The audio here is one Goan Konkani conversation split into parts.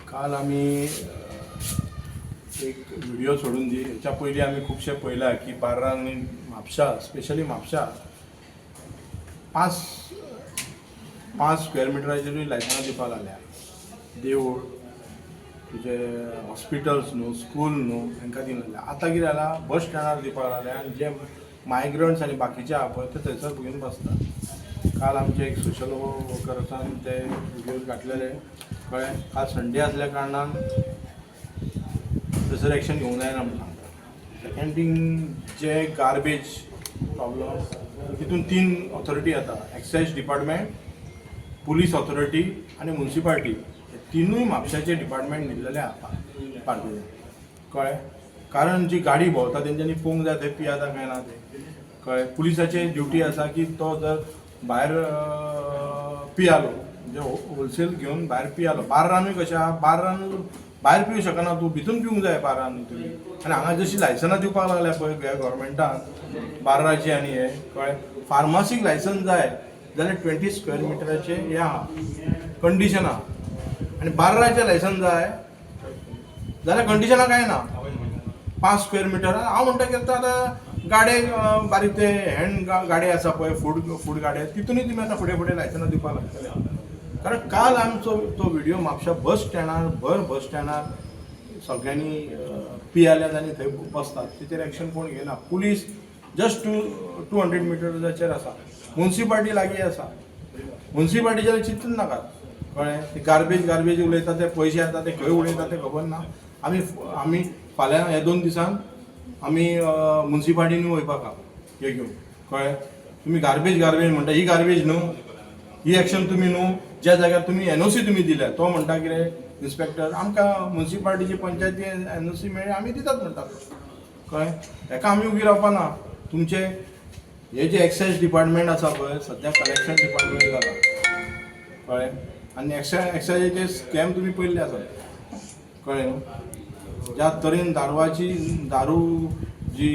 काल आमी एक व्हिडिओ सोडून दी. हेच्या पयलीं आमी खुबशे पळयला की बार्रान आनी म्हापशा, स्पेशली म्हापशा 5 5 स्क्वेअर मिटराचेरूय लायसनां दिवपाक लागल्या. देवूळ, तुजे हॉस्पिटल्स न्हू, स्कूल न्हू, हांकां दिवंक लागल्या. आतां कितें जालां, बस स्टँडार दिवपाक लागल्या आनी जे मायग्रंट्स आनी बाकीचे आहा पळय ते थंयसर घेवन बसता. काल आमचे एक सोशल वर्कर्सान ते व्हिडियोज घातलेले, कळ्ळें. काल संडे आसल्या कारणान थंयसर एक्शन घेवंक जायना म्हण सांगता. सेकंड थींग, जे गार्बेज प्रॉब्लम, तितून तीन ऑथॉरिटी येता: एक्सायज डिपार्टमेंट, पुलीस ऑथॉरिटी आनी मुन्सिपालिटी. हे तिनूय म्हापशाचे डिपार्टमेंट न्हिदलेले आहा बार्देजान, कळ्ळें. कारण जी गाडी भोंवता तेंच्यांनी पळोवंक जाय थंय पियाता काय ना तें, कळ्ळें. पुलिसाची ड्युटी आसा की तो जर भायर पियालो, म्हणजे होलसेल घेवन भायर पियालो, बार्रानूय कशें आहा, बार्रान भायर पिवंक शकना तूं, भितून पिवंक जाय बार्रान तुमी. आनी हांगा जशी लायसनां दिवपाक लागल्या पळय गव्हर्मेंटान बार्राची आनी हे, कळ्ळें. फार्मासीक लायसन जाय जाल्यार 20 स्क्वेअर मिटराचे हे आहा, कंडिशन आहा, आनी बार्राचें लायसन जाय जाल्यार कंडिशनां कांय ना, 5 स्क्वेअर मिटर. हांव म्हणटा की आतां गाडे बारीक ते हँड गाडे आसा पळय, फूड फूड गाडे, तितूनय तुमी आतां फुडें फुडें लायसनां दिवपाक लागतले. कारण काल आमचो तो व्हिडिओ म्हापशा बस स्टँडार, भर बस स्टँडार सगळ्यांनी पियाल्यात आनी थंय बसतात. तेचेर एक्शन कोण घेना. पुलीस जस्ट 200 मिटर्साचेर आसा, मुन्सिपाल्टी लागीं आसा. मुन्सिपाल्टीचेर चिंतून नाकात, कळ्ळें. ते गार्बेज गार्बेज उलयता, ते पयशे येता ते खंय उडयता ते खबर ना. आमी आमी फाल्यां ह्या 2 दिसान आमी मुन्सिपाल्टीनूय वयपाक आहा हे घेवन, कळ्ळें. तुमी गार्बेज गार्बेज म्हणटा, ही गार्बेज न्हू, ही एक्शन तुमी न्हू. ज्या जाग्यार तुमी एनओसी तुमी दिल्या, तो म्हणटा कितें इन्स्पेक्टर, आमकां मुन्सिपाल्टीची पंचायती एनओसी मेळ्ळी, आमी दितात म्हणटा, कळ्ळें. हेका आमी उगी रावपा ना. तुमचे हे जे एक्सायज डिपार्टमेंट आसा पळय, सद्या कलेक्शन डिपार्टमेंट जाला, कळ्ळें. आनी एक्सायजाचे स्कॅम तुमी पयल्ले आसात, कळ्ळें न्हू. ज्या तरेन दारवाची दारू जी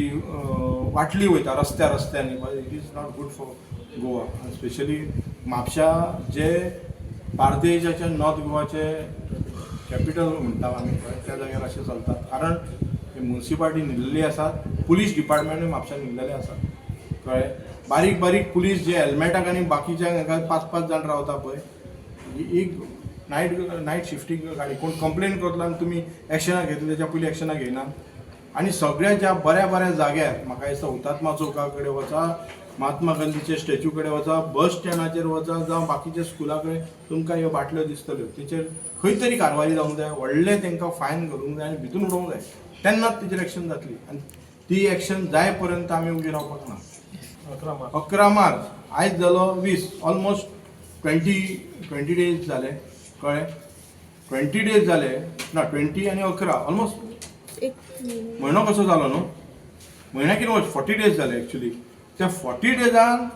वांटली वयता रस्त्या रस्त्यांनी, it is not good for Goa, specially म्हापशा जे बार्देजाचे, नॉर्थ गोवाचे कॅपिटल म्हणटा आमी, त्या जाग्यार अशें चलतात. कारण मुन्सिपाल्टी न्हिदलेली आसात, पुलीस डिपार्टमेंटूय म्हापशा न्हिदलेले आसात, कळ्ळें. बारीक बारीक पुलीस जे हेल्मेटाक आनी बाकीच्या हांकां पांच पांच जाण रावता पळय, ही एक नायट नायट शिफ्टींग गाडी कोण कंप्लेन करतलो आनी तुमी एक्शनां घेतली, तेच्या पयलीं एक्शनां घेयना. आनी सगळ्या ज्या बऱ्या बऱ्या जाग्यार, म्हाका दिसता हुतात्मा चौका कडेन वचा, महात्मा गांधीचे स्टॅच्यू कडेन वचा, बस स्टँडाचेर वचा, जावं बाकीच्या स्कुला कडेन, तुमकां ह्यो बाटल्यो दिसतल्यो. तेचेर खंय तरी कारवाय जावंक जाय, व्हडलें तांकां फायन घालूंक जाय आनी भितून उडोवंक जाय, तेन्नाच तेचेर एक्शन जातली. आनी ती एक्शन जाय पर्यंत आमी उगी रावपाक ना. 11 मार्च. 11 मार्च, आयज जालो 20, ऑलमोस्ट 20 डेज जाले, कळ्ळें. 20 डेज जाले ना, 20 आनी 11, ऑलमोस्ट एक म्हयनो कसो जालो न्हू. म्हयन्या कितें, 40 डेज जाले एक्चुली. त्या 40 डेजान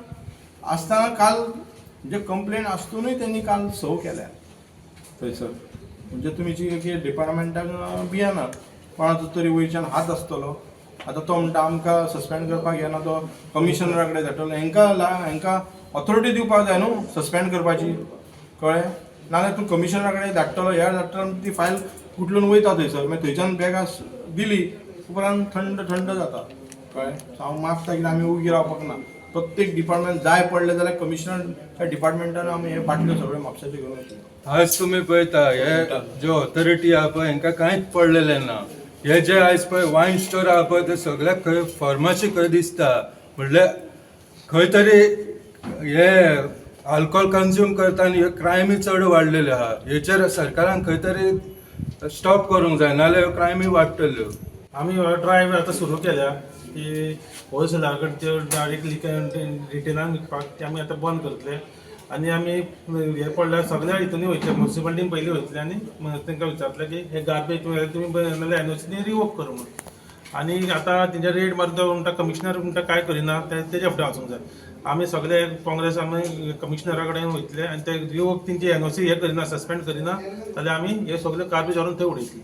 आसतना काल म्हणजे कंप्लेन आसतूनय तेणी काल सर्व केल्या थंयसर. म्हणजे तुमी की डिपार्टमेंटाक भियेनात, कोणाचो तरी वयच्यान हात आसतलो. आतां तो म्हणटा आमकां सस्पेंड करपाक येना, तो कमिशनरा कडेन धाडटलो. हांकां ऑथॉरिटी दिवपाक जाय न्हू सस्पेंड करपाची, कळ्ळें. नाजाल्यार तूं कमिशनरा कडेन धाडटलो, ह्या धाडटलो, ती फायल कुटलून वयता थंयसर, मागीर थंयच्यान बॅगां दिली उपरांत थंड थंड जाता, कळ्ळें. सो हांव मागता की आमी उगी रावपाक ना. प्रत्येक डिपार्टमेंट जाय पडलें जाल्यार कमिशनर त्या डिपार्टमेंटान आमी हे बाटल्यो सगळ्यो म्हापशाच्यो घेवन येतले. आज तुमी पळयता, हे ज्यो ऑथॉरिटी आहा पळय, हांकां कांयच पडलेलें ना. हे जे आयज पळय वायन स्टोर आहा पळय, ते सगळ्याक खंय फार्मासी खंय दिसता. म्हणल्यार खंय तरी हे अल्कोहोल कन्ज्यूम करता आनी हे क्रायमी चड वाडलेले आहा. हेचेर सरकारान खंय तरी स्टॉप करूंक जाय, नाजाल्यार ह्यो क्रायमी वाडटल्यो. आमी ड्रायव्ह आतां सुरू केल्या की होलसेलरा कडेन त्यो डायरेक्टली रिटेलान विकपाक, ते आमी आतां बंद करतले. आनी आमी हे पडल्यार सगळ्या हितूनी वयतले, मुन्सिपालिटीन पयलीं वयतले आनी तांकां विचारतले की हे गार्बेज तुमी नाल्यार एनओसी रिवोक कर म्हणून. आनी आतां तेंचे रेड मारता म्हणटा, कमिशनर म्हणटा कांय करिना, तेज्या फुडें वचूंक जाय. आमी सगळे काँग्रेस आमी कमिशनरा कडेन वयतले आनी ते रिवोक तेंची एनओसी हे करिना, सस्पेंड करिना जाल्यार आमी हे सगळे गार्बेज व्हरून थंय उडयतले.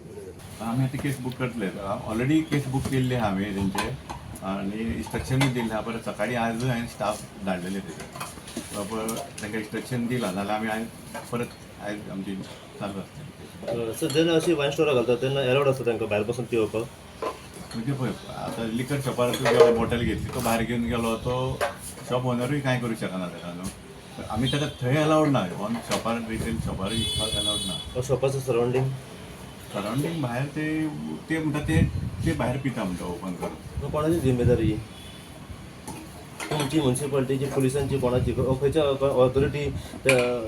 आमी आतां केस बूक करतले. ऑलरेडी केस बूक केल्ले आहा आमी तेंचे आनी इन्स्ट्रक्शनूय दिल्लें आहा. परत सकाळी आयजूय हांवें स्टाफ धाडलेले थंयसर, प्रॉपर तांकां इन्स्ट्रक्शन दिलां. नाल्यार आमी आयज परत आयज आमची चालू आसतली. सर, जेन्ना अशी वायन स्टोरां घालतात तेन्ना एलावड आसता तांकां भायर बसून पिवपाक? म्हणजे पळय, आतां लिकर शॉपार तूं बॉटल घेतली, तो भायर घेवन गेलो, तो शॉप ओनरूय कांय करूं शकना ताका न्हू. आमी ताका थंय अलावड ना, ऑन शॉपार, रिटेल शॉपार विकपाक अलावड ना. शॉपाचो सरावंडींग? सरावंडींग भायर ते ते म्हणटा ते ते भायर पिता म्हणटा ओपन करून. कोणाची जिम्मेदारी ही? तुमची, म्युन्सिपाल्टीची, पुलिसांची, कोणाची, खंयच्या ऑथॉरिटी,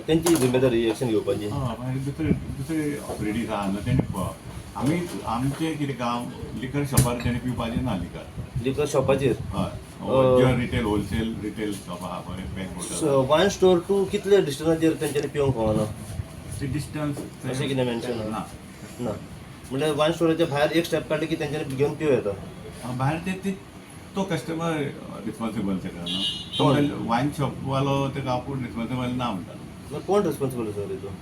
तेंची जिम्मेदारी एक्शन घेवपाची? हय, मागीर दुसरे दुसरे ऑथॉरिटीज आहा न्हू, तेणी पळोवप. आमी आमचें कितें काम, लिकर शॉपार तेणी पिवपाचें ना लिकर. लिकर शॉपाचेर? हय, जे रिटेल, होलसेल रिटेल शॉप आहा पळय, पॅक बॉटल. वायन स्टोर टू कितले डिस्टन्साचेर तेंच्यांनी पिवंक फावना? ते डिस्टन्स अशें कितें मेन्शन ना. ना? म्हणजे वायन स्टोराच्या भायर एक स्टेप काडली की तेंच्यांनी घेवन पिवं येता? भायर ते ते तो कस्टमर रिस्पॉन्सिबल ताका न्हू, तो वायन शॉपवालो ताका आपूण रिस्पॉन्सिबल ना म्हणटा. मागीर कोण रिस्पॉन्सिबल सर हितून?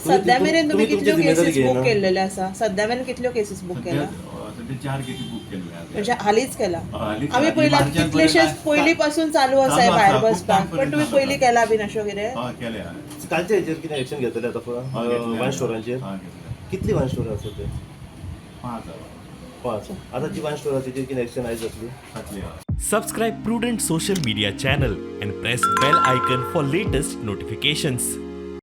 सध्या मेरेन तुम्ही तुमी तुमची कितल्यो जिम्मेदारी केसीस बुक घेयना. केल्लेले आसा? सध्या मेरेन कितल्यो केसीस बुक सध्या केला? सध्या चार केसी बूक केल्ले आसा. म्हणजे हालींच केला? हालींच आमी केला. पयला मार्चान कितलेशेच पर्यंत पयलीं पासून चालू आसा हे चालू आसा, भायर खूब बसपाक, time पण पर्यंत तुम्ही चालू पयलीं आसा. केला बीन अशें कितें? हय, केले हांवें. कालच्या हेचेर कितें एक्शन घेतले आतां हय, घेतले. वायन स्टोरांचेर? हय, घेतले. कितली वायन स्टोरां आसा ते? 5 आसा. 5. आतां जी वायन स्टोर आसा तेचेर कितें एक्शन आयज जातली? जातली, हय. Subscribe Prudent Social Media channel and press bell icon for latest notifications.